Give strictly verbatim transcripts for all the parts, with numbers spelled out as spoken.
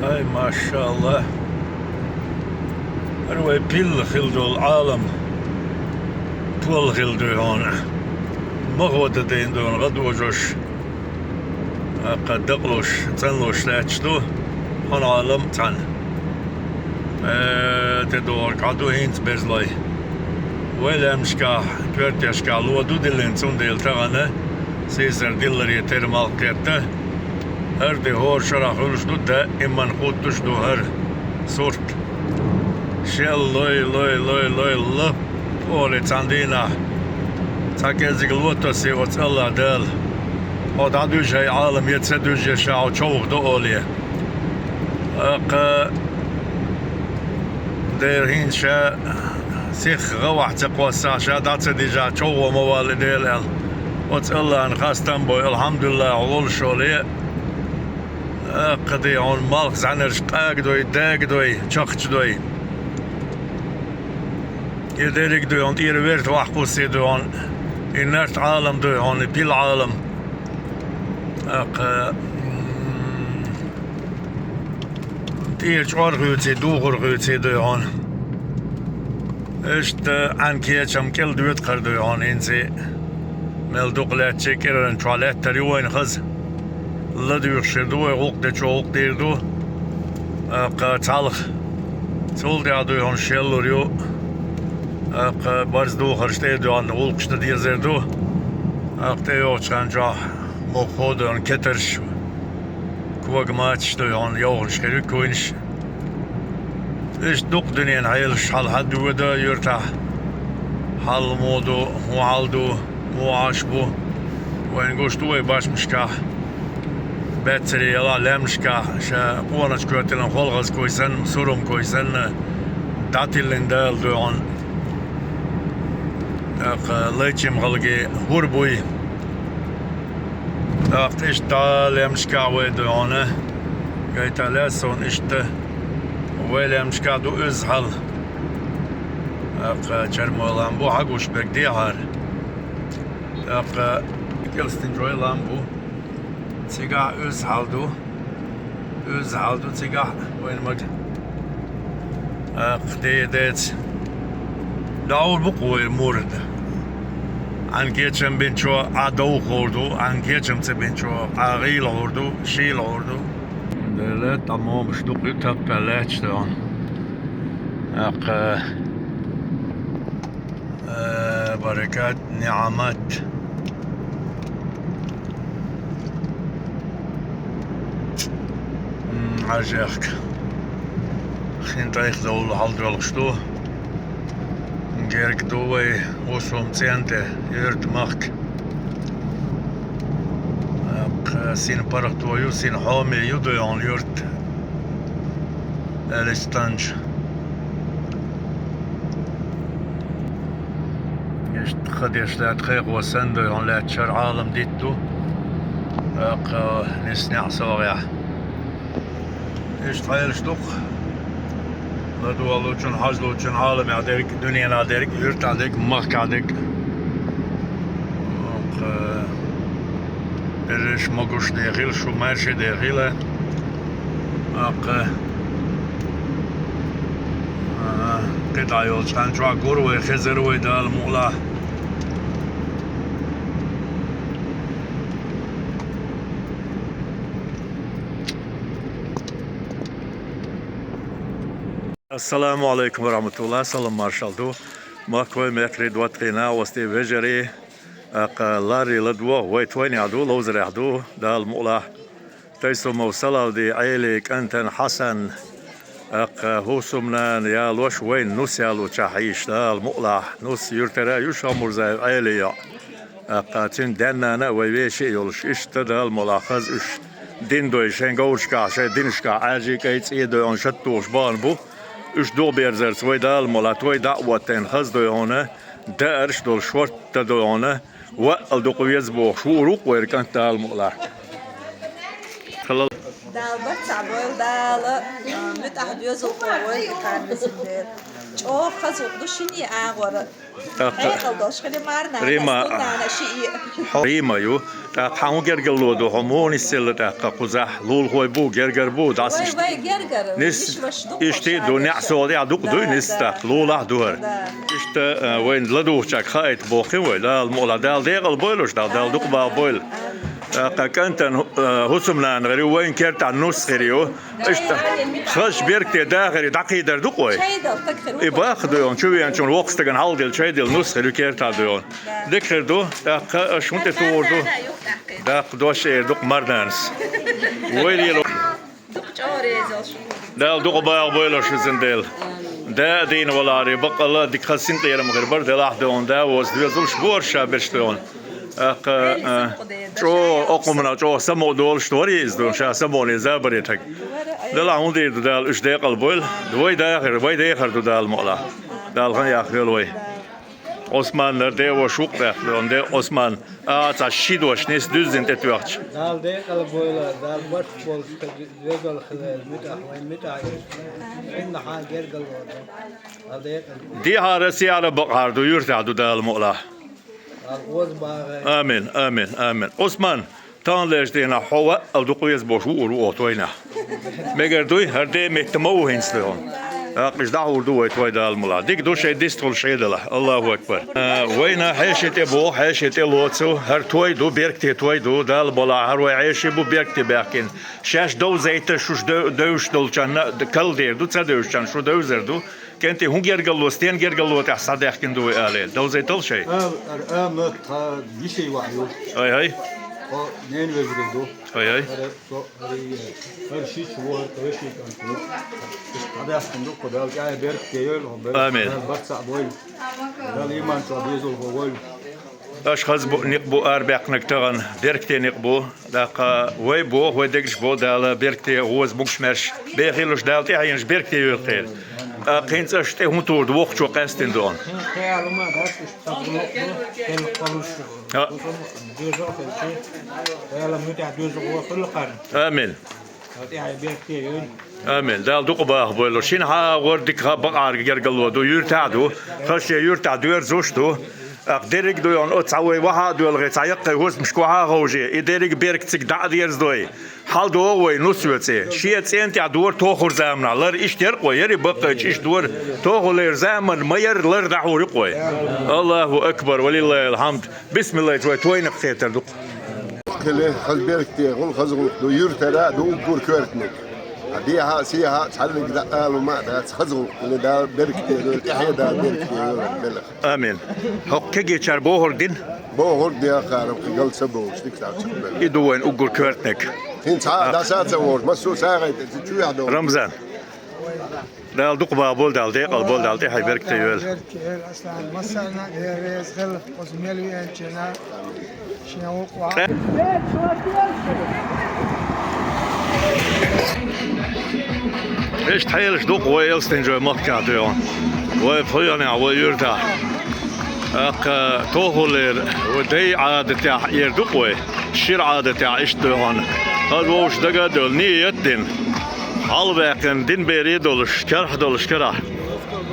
Ай, машалла. ХӀара вай пилла хила долу Ӏалам. Пол хила дуй хьуна. Ма гӀо дан дайна дуй хьуна гӀадвожош. ТӀаккха дакъалуш, цӀанлуш лаьтташ ду. Хьуна Ӏалам цхьаьна. Э, те догӀург хьан ду хӀинца берзлой? Вай лаьмнашкахь, коьртешкахь ло ду диллина, цундела тахана сийсара дилларе тера малх кхетта. ХӀара де хӀора шарахь хуьлуш ду, даиман хуттуш ду хӀара сурт. Шел лой, лой, лой, лой, лап олий цхьана дийнахь. Цхьа кӀеззиг ло тосий оцу АллахӀ Дала. Хьо дӀадуьжу хӀай Ӏалам, я ца дуьжу, я ша хьо човха до олий. ТӀаккха дера хӀинца ша сиха гӀавахь ца кхоссахь, ша дӀа ца дижахь, човхо ма валли Дела аьлла. Оцу АллахӀна хастам бой, алхьамдулиллахӀ, хьо волуш олий. ТӀаккха де хьуна малх зӀаьнарш къагадой, дагадой, чахчадой. И дерриг дуй хьуна, тӀера верта вахь кхуссий дуй хьуна. И нарт Ӏалам дуй хьуна, и пил Ӏалам. ТӀаккха, м, тӀера чӀор хуьйций, духар хуьйций дуй хьуна. Иштта Ӏан кечам кӀел доьду кхар дуй хьуна хӀинца. Мел дукха лаьттачий кӀиран чохь лаьттар ю вайна хаза. Ладуьйхуш хир ду вай, гӀуллакх дечо гӀуллакх дийр ду. ТӀаккха цхьалха. Цул тӀаьхьа дуй хьуна шеллур ю. ТӀаккха барз духарш тӀе а доьгӀна, гӀуллакхаш дан дезар ду. ТӀаккха тӀейогӀучу хан чохь мохк хӀода хьуна кетарш, кога мацаш дуй хьуна, йовханаш хир ю куйнаш. Иштта дукха дуьненан хьелаш хьалха хьадоьду юьртахь. Хьал муха ду, хӀун хьал ду, муха Ӏаш бу. Вайна гуш ду вай башмашкахь. Баьццаре ялахь лаьмнашкахь, ша къоначу коьртанан холхазкой санна, сурмкой санна, дӀатиллина Дала дуй хьуна. ТӀаккха лайчимхалге хӀур буй. ТӀаккха иштта лаьмнашкахь вай дуй хьуна. Гайта лаьцна суна иштта. Вай лаьмнашкахь ду уьзза хьал. ТӀаккха Чармой лам бу, хьагуш берг дехьара. ТӀаккха Килстинчой лам бу. Цигахь уьзза хьал ду. Уьзза хьал ду цигахь вайна мага. ТӀаккха де деца. ДӀахьур бу-кх вай мурд. Ӏан кечам бинчо Ӏа довха хуур ду, Ӏан кечам ца бинчо Ӏа гӀийла хуур ду, шийла хуур ду. Дела, тӀамомаш дукха ю, таппа лаьтташ ду хьуна. ТӀаккха, э, баракат, ниӀмат. М, Ӏажехка. Хин тӀайх довла хьал доьлхуш ду. Герга ду вай хӀусам цӀен тӀе, юьртмахка. Кху син паргӀато ю, син хьоме ю дуй хьуна юрт. Элистанча. Иштта ха деш лаьтта кхайкхо санна дуй хьуна лаьттачара Ӏалам дитт ду. ТӀаккха ниснехь согӀехь. Иштта хьелаш ду-кх. ЛадогӀалучун, хьажлучун Ӏаламехь дерг, дуьненахь дерг, юьртахь дерг, махкахь дерг. Кху берриш могуш дехийла, шу маьрша дехийла. ТӀаккха, а, кхидӀа йолчу хан чохь гур вай, хезар вай Дала мукъалахь. Ассаламу Ӏалайкум ва рахьматуллахӀ, салам маршалла ду. Махкой, мехкарий, доттагӀий, накъостий, вежарий, тӀаккха ларрий ладогӀа вай тойнехь ду, ловзарехь ду, Дала мукъалахь. Тайсумов Салавди, Ӏели, кӀантана Хьасан, тӀаккха хӀусамнана ялош вайна нус ялучохь хьийша Дала мукъалахь, нус юьртара ю Шахмурзаев Ӏели йоӀ. ТӀаккха цуьнан даьннана а вай веши а йолуш, иштта Дала мукъалахь хаза уьш дин дой, шайн говрашкахь, шайн динашкахь Ӏаьржий, кӀай, цӀий дой хьуна шатта тухуш бахана бу. Уьш дукха берзарца вай Дала мукъалахь той дӀа а оттайна хаза дой хьуна, даарш а долуш шортта дой хьуна, ваъал дукха веза бохуш, вуур ву-кх вайра кӀант Дала мукъалахь. Дала барт цхьаъ бойла, Дала, а, муьтӀахь доьзалхо войла и кхарна висина дела. ЧӀогӀа хазух ду шиний агӀора. ТӀаккха хьекъал долуш хили марна, Рима, стуннана шиъ. Хьо-, Рима ю, ТӀаккха хьан хӀун гергарло ду хьо, муха нисъелла тӀаккха кхузахь? Лулахой бу, гергар бу, дӀасаш. Вай, вай гергар, нис-, виш ваша ду, иштта ду, шаьра неӀ согӀа дӀа дукха дуй, да, нис да, тӀаккха лулахь ду хӀара. Да. Иштта, а, вайна ладугӀучаьрга хаийта бохкин вай, Дала мукъалахь, Дала декъала бойла уьш, Дала, Дала дукха баха бойла. ТӀаккха кӀантана, а, хӀусамнана хир ю, вайна кертахь нус хир ю. Иштта хазачу беркате дахар дӀакхийдар ду-кх вай. И баккха ду йоӀ, чу веанчунна воккхачу стагана хьалхаделла чай делла нус хир ю, кертахь ду йоӀ. Дика хир ду, тӀаккха аша хӀун тӀе тухур ду? ТӀаккха дош эр ду-кх марнанас. Вай лело. Дала дукха баха бойла шуьзан Дела. Да а дийна валаре, баккъалла а дика хаза синкъерам хир бара, делахь а ду йоӀ, да воза доьзалш бу хӀара ша берш ду йоӀ. ТӀаккха, а, чӀогӀа, окхумна чӀогӀа самукъа долуш вара иза ду, ша самукъане забаре таг. Делахь хӀун дийр ду Дала, уьш декъала бойла. Вай дахар, вай дехар ду Дала мукъалахь. Дала хан яхйойла вай. Ӏусманнара де а ваша ву-кх тӀаккха, де Ӏусман. А, цхьа ши дош нийса дуьззина тӀетоьхча. Дала декъала бойла, Дала барт болуш, вегал хилар, муьтӀахь, вайн муьтӀахь йолуш. Шиннахьа гергарло ду. Дала декъала бойла. Дехьара, сехьара, бакъахьара ду, юьртахь ду Дала мукъалахь. Дала оза багӀа. Амин, амин, амин. Ӏусман, таханлерчу дийнахь хьо ваъал дукха веза болуш вуур ву оха тойнехь. Мегар дуй, хӀара де метта ма ву хӀинца ду хьуна. ТӀаккха иза дӀахьур ду вай той Дала мукъалахь. Дика ду шайн дистхула шен далахь. Аллаху акбар. А, вайна хьеший тӀе боху, хьеший тӀе лоцу, хӀара той ду, беркате той ду, Дала мукъалахь, хӀара вай хьеший бу беркате баьхкина. Шаьш довзийта шуьша дев-, девзаш долчарна калдер ду, ца девзачарна шу девзар ду. КӀентий, хӀун гергарло, стен гергарло тӀехь схьадаьхкина ду вай алий? Довзийтал шай. А, ар-, а, ма, тха йиший ваха ю. Ай-ай. Тхо ненан вежарий ду. Ай-ай. ХӀара, со, хӀара, хӀара шича ву, хӀара тха вешин кӀант ву. Иштта схьадаьхкина ду, кху Дала тӀаьхье беркате йойла, хӀун бер-, Амин. Дала барт цхьаъ бойла. Дала иман чохь безалхо войла. Аша хаза бу-, некъ бу арабаьккхинарг тахана, беркате некъ бу. ТӀаккха вай боху, вай дегнаш боху, Дала беркате, гӀоза, могуш-маьрша бен хилалаш, Дала тӀаьхьенаш беркате йойла кхеран. ТӀаккха хӀинца аша тӀе хӀун тур ду, воккхачо къаьстина ду хьуна. Амин. Амин. Дала дукха баха бойла. Шина хьагӀор дика бакъахьара гергарло ду, юьртахь а ду, хаза шен юьртахь доьрзуш а ду. ТӀаккха дерриг а ду йоӀ, оцу цхьа вай ваха а доьлхий, цхьа яккхий хӀусамашка ваха а ховший, и дерриг а беркат цига дӀа а дерзадой. ХьаладогӀу вай нус веций. Шен цӀен тӀехь дора тохара заманахь. Лар иштта яра-кх вай, яра и баккхийчу иштта дора. Тохалера заман ма яра, лар дӀахьур ю-кх вай. Аллаху акбар, ва лиллахил хьамд. Бисмиллахь, вай тойнах кхетар ду-кх. Хили, хаза беркате, гӀул хаза гӀуллакх ду, юьртара а ду уггар коьртаниг. Хьан дехьа а, сехьа а, цхьанниг даа алума а дац, хаза гӀуллакх хили, Дала беркате йойла, тӀаьхье Дала беркате йойла белах. Амин. ХӀокху кегийчара бохург дина? Бохург дехара, кхин гал ца бохуш, дика ца бохуш. И ду вайн уггар коьртаниг. ХӀинца хьа а дӀаса а ца вохуш, массо а сагӀа тӀе чу яхь долу. Рамзан. Дала дукха баха болу, Дала декъала болу, Дала тӀаьхье беркате йойла. Беркате йойла, Аслан. Массарна а реза хила, оцу мел веанчина шен вукху ваха. Иштта хьелаш ду-кх вай Элстинжой махкахь дуьйхьа. Вай пхьоьханехь, вай юьртахь. ТӀаккха тохалера вай дай Ӏадатехь эр ду-кх вай. Шира Ӏадатехь иштта дуьйхьа. Хаза вовшах дага а девлла, нийят а дина. Хьалаваьккхина дин бере а долуш, керахь а долуш карахь.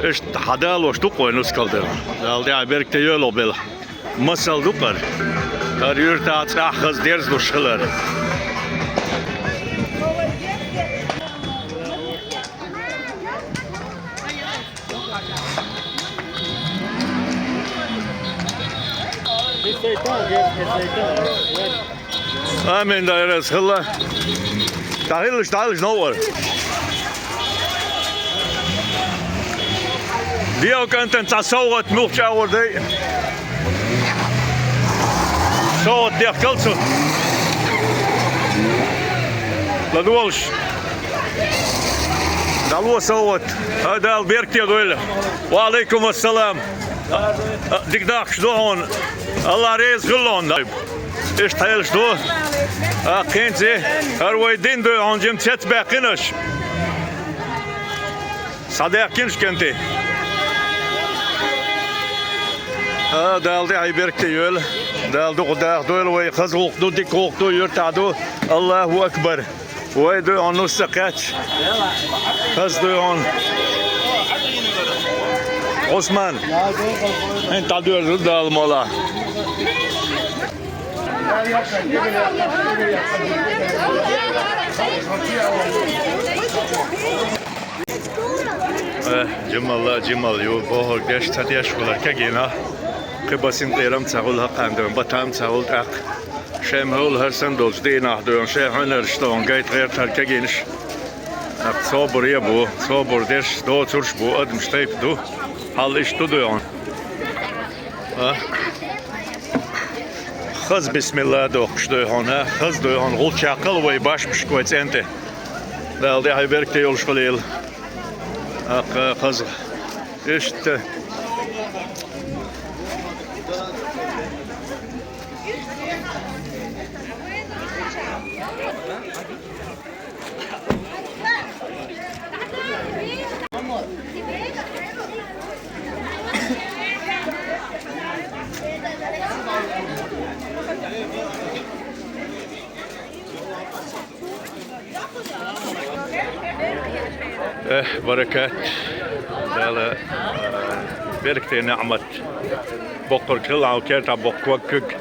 Иштта хьадалош ду-кх вай нускал дерг. Дала тӀаьхье беркате йойла белах. Масал ду-кх хӀара. ХӀара юьртахь цӀахь хаза дерзалуш хилар. Амин, Дала реза хила. ДӀахӀиллалаш, дӀахӀиллалаш, новкъа. ДегӀан кӀантана цхьа совгӀат муьлххачу агӀор дай. СовгӀат дехкал цунна. ЛадогӀалаш. ДӀало совгӀат. ХӀай, Дала беркате дойла. Ва Ӏалайкум ассалам. Дика дахкаш ду хьуна. Аллах реза хила хьуна. Иштта хьелаш ду. ТӀаккха хӀинца хӀара вай дин дуй хьуна, жимма цецбаьккхина аша. Схьадаьккхина аша, кӀентий. А, Дала тӀаьхье беркате йойла. Дала дукха даха дойла вай, хаза гӀуллакх ду, дика гӀуллакх ду, юьртахь ду. Аллаху акбар. Вай дуй хьуна нус ца кхаьчча. Хаза дуй хьуна. Ӏусман. ХӀинца дӀадоьрзур ду Дала мукъалахь. Э, Джамал, Джамал, ю, бохург деш, ца деш хилар кагийна. Кхы басин къерам ца гӀур хьакъан дойн, батам ца гӀур тӀаккха. Шен хьул хӀарсан долчу дийнахь дойн, шен хьуьнарш дойн, гайта гӀертар кагийнаш. ТӀаккха собар е бу, собар дерш доцурш бу, адамаш тайпа ду. Хьал иштта ду дойн. А? Хаза бисмилла дохкуш дойн хьуна, хаза дойн хьуна, гӀулчакхал вай башмашка вай цӀен тӀе. Дала тӀехь беркате йолуш хилийла. ТӀаккха хаза. Иштта. Э, баракат. Дала, э, беркате, неӀмат. Боккхург хила хьан керта боккхург.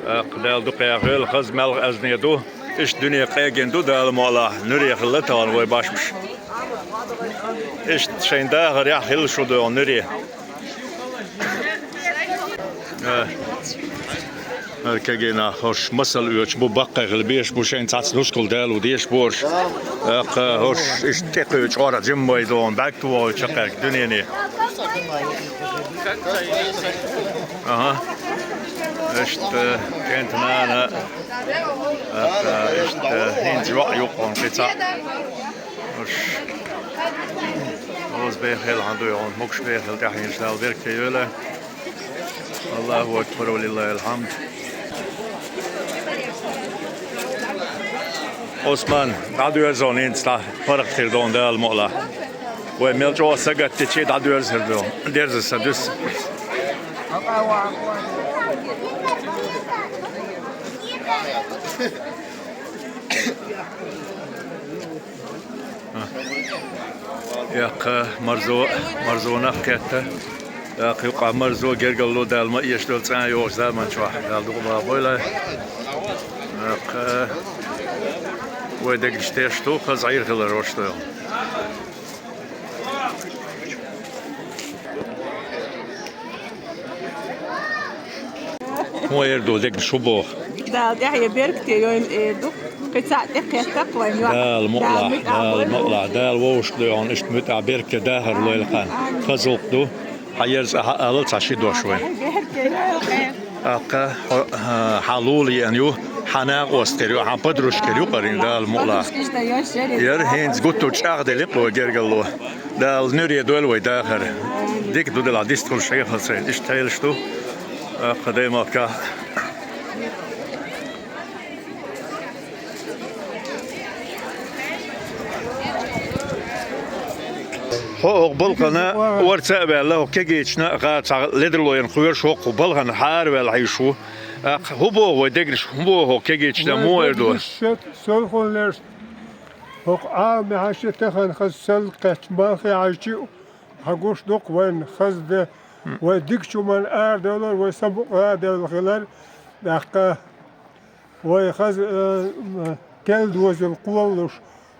Э, Дала дукха яхийла, хаза маьлха азне ду. Иштта дуьне къегина ду, Дала мукъалахь, нуьре хилла тахана вай башмаш. Иштта шайн дахарехь хилла шу дойн нуьре. Э, хӀара кегийнах хӀорш масал оьцуш бу, баккхий хила безаш бу, шайн цхьацца нускал далу дезаш бу хӀорш. ТӀаккха хӀорш иштта тӀекхуьучу хӀора жимма вай дойн, бӀаьрг тохуьйту чаккхерг дуьнене. Аха. Иштта кӀентан нана, тӀаккха иштта хӀинца йоӀ ю-кх хьуна кхин цхьаъ. Уьш. Оза бехел хьан дуй хьуна, могуш бехел тӀаьхьенаш Дала беркате йойла. Аллаху акбар, ва лиллахил хьамд. Осман, дӀадоьрзо хьуна хӀинца дӀа, паргӀатхир дойн Дала мукъалахь. Вай мел чӀогӀа сагатдичи дӀадоьрзур ду. Дерза сан дуьсу. ТӀаккха марзо, марзонах кхетта. ТӀаккха юкъа марзо, гергарло Дала ма эшадойла цкъа а йогӀучу заман чохь. Дала дукха баха бойла. ТӀаккха вай дегнаш теш ду, хаза Ӏийр хилар ваша дойла. ХӀун эр ду, дегнаш хӀун боху? Дала тӀаьхье беркате йойла эр ду. Кхин цхьаъ тӀекхетта-кх вайн йоӀ. Дала мукъалахь, Дала мукъалахь, Дала вовшах дойн хьуна иштта муьтӀахь беркате дахар лойла хьан. Хаза гӀуллакх ду. Хьан ерза хьан ала цхьа ши дош вайн. ТӀаккха хьо-, хьан лула еана ю, хьан накъостера ю, хьан подружкера ю-кх хӀара, Дала мукъалахь. Яра хӀинца гуттар а чӀагӀделла-кх вай гергарло. Дала нуьре дойла вай дахар. Дика ду делахь, дистхуьлуш хьехалцайна иштта хьелаш ду. ТӀаккха Даймахкахь. Хьо хӀокху балхана орца а ваьлла, хӀокху кегийчна а гӀа цхьа ледарло ян кхоьруш, хӀокху балхана хьараваьлла хьийзаш ву. ТӀаккха хӀун боху вай дегнаш, хӀун боху хӀокху кегийчна, муха эр ду? Солхаллерш, хӀокху Ӏаламехь тахана хаза сел кхетча, малхе хьаьжча а, хьан гуш ду-кх вайна хаза де, вай дикачу хӀуманна арадевлар, вай самукъадевлла хилар, тӀаккха вай хаза, э, м, кел дозалла кхоллалуш,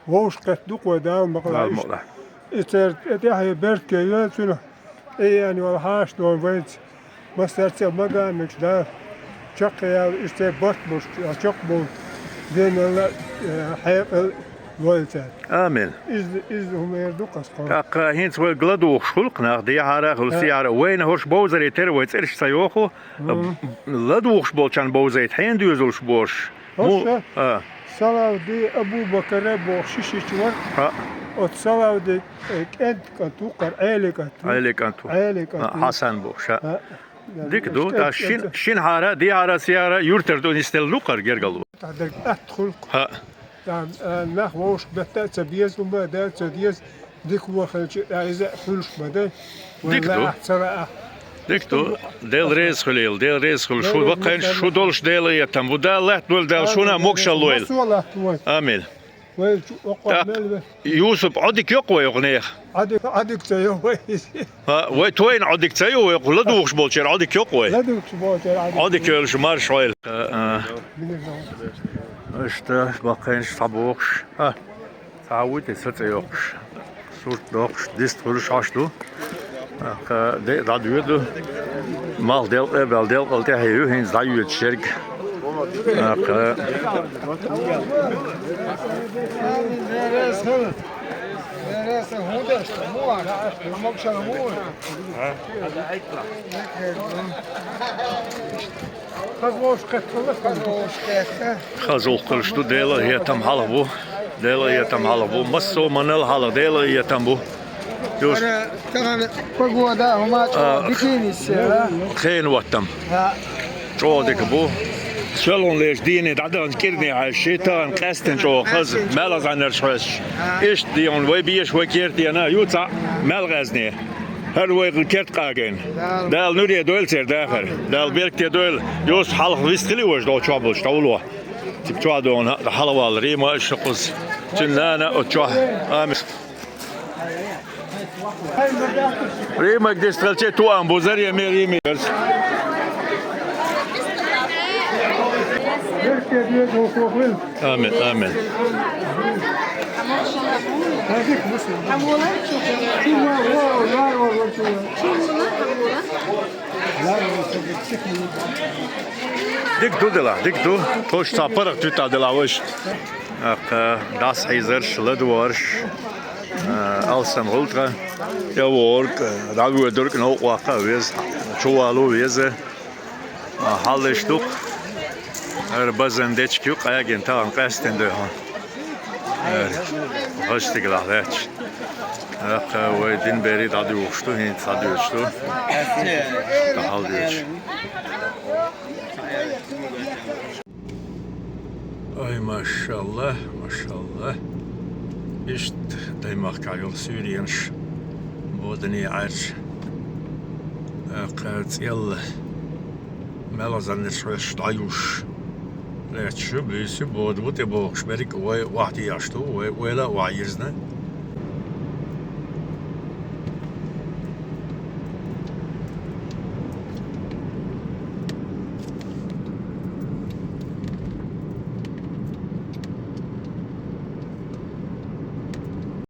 вовшахкхетта ду-кх вай, Дала мукъалахь. Дала мукъалахь. И церан тӀе тӀаьхье беркате йойла, цунах тӀееана йолу хьаша дойн вайца. Массаьрца а магамечу Дала чекхъяла, иштта барт болуш, чекхболу деналла, э, хьекъал лойла цаьрга. Амин. Иза, иза хӀума эр ду-кх ас тхуна. ТӀаккха хӀинца вайга ладугӀуш хуьлу-кх нах, дехьара а хуьлу, сехьара а. Вайна хӀорш бовзаре тера вай цӀераш ца йоху, ладугӀуш болчарна бовзайта, хьенан доьзалш бу хӀорш? ХӀорш? Му-, а. Салавди, Абу-Бакара боху ши шича вара. А. Оцу Салавди, э, кӀентан кӀант ву-кх хӀара, Ӏелин кӀант ву. Ӏелин кӀант ву. Ӏелин кӀант ву. Хьасан бохуш, а. Дика ду, тӀаккха шин-, шинхьара, дехьара, сехьара юьртара ду, нисделла ду-кх хӀара гергарло. Тахьдерг атта хуьлу-кх. ХӀаъ. ТӀаккха, а, нах вовшах бетта а ца беза, хӀума а дан а ца деза, дика вон хилча а иза а хуьлуш ма дай. Вайн лаахь ца лаахь. Дика ду. Дела реза хуьлийла, Дела реза хуьлийла. Шу баккхийна, шу долуш Делан этам бу. Дала латта дойла, Дала шуна а могушалла лойла. Амин. Вай чу оккхо мел ве. Юсуп, Ӏодика йоккха вай окху неха? Ӏодика, Ӏодика ца йо вай. Ха, вай тойна Ӏодика ца йо вай, окху ладугӀуш болчера Ӏодика йоккха вай. ЛадугӀуш болчера Ӏодика. Ӏодика йолуш марш хьойла. А, а. Иштта, баккхийнаш схьабохуш. Ха, цхьа вуй те са цӀе йоккхуш. Сурт доккхуш, дист хуьлуш хьош ду. Аккха де дӀадоьду. Малх делкъе баьлла, делкъал тӀаьхье ю, хӀинца дӀайоьду шерг. Аккха. Хаза вовшахкхетта. Хаза вовшахкхетта. Хаза вовшахкхетта ду, Делан а хӀетам хьалха бу. Делан а хӀетам хьалха бу. Массо а манал хьалха Делан а хӀетам бу. Юс. Ара, тахана погода, хӀума чӀогӀа, а, диканиг, а? Хенан ваттам. А. ЧӀогӀа дика бу. Соьлган леш дийне дӀадаханчу кӀирне хьаьжча, тахана къаьстина чӀогӀа хаза, маьлхан зӀаьнарш хьоьстуш. А. Иштта дийна вай беша, вай кертера ю цхьаъ маьлхан зӀаьнарш. ХӀара вай керта къагийна. Дала нуре дойла церан дахар. Дала беркате дойла. Юс, хьалха вистхили важа, догӀу чохь болчу дӀавуло. Цига чохь догӀу хьалавала, Рима а шакхуз. Цуьнан нана а оцу чохь. Амин. Римаг дистхилча тоам бу, заре ме Риме верс. Амин, амин. Дика ду делахь, дика ду. Тхуш цхьа паргӀат витахь делахь ваша. Аккха, дӀасахьийзарш, ладугӀарш, а, алсам гӀуллакх, тӀевогӀург, дӀавоьдург новкъа ваккха а веза, чувало а веза. А, хьаллиш ду-кх. ХӀара базан дечиг ю къагийна, тахана къаьстина дуй хьуна. ХӀара, хаза стигалахь лаьтташ. Аккха, вай дин берриг дӀадуьйгӀуш ду, хӀинца дӀадоьдуш ду. ТӀаккха хьалдоьдуш. Ой, машалла, машалла. Иштта Даймахкахь йолу суьйренаш бодане Ӏаьржа. ТӀаккха цӀелла маьлхан зӀаьнарш хьоьстуш дӀаюсуш лаьтташ ю, буьйса ю, бода бу тӀебогӀуш берриг а вай охьадеӀаш ду, вай ойла а охьайирзина.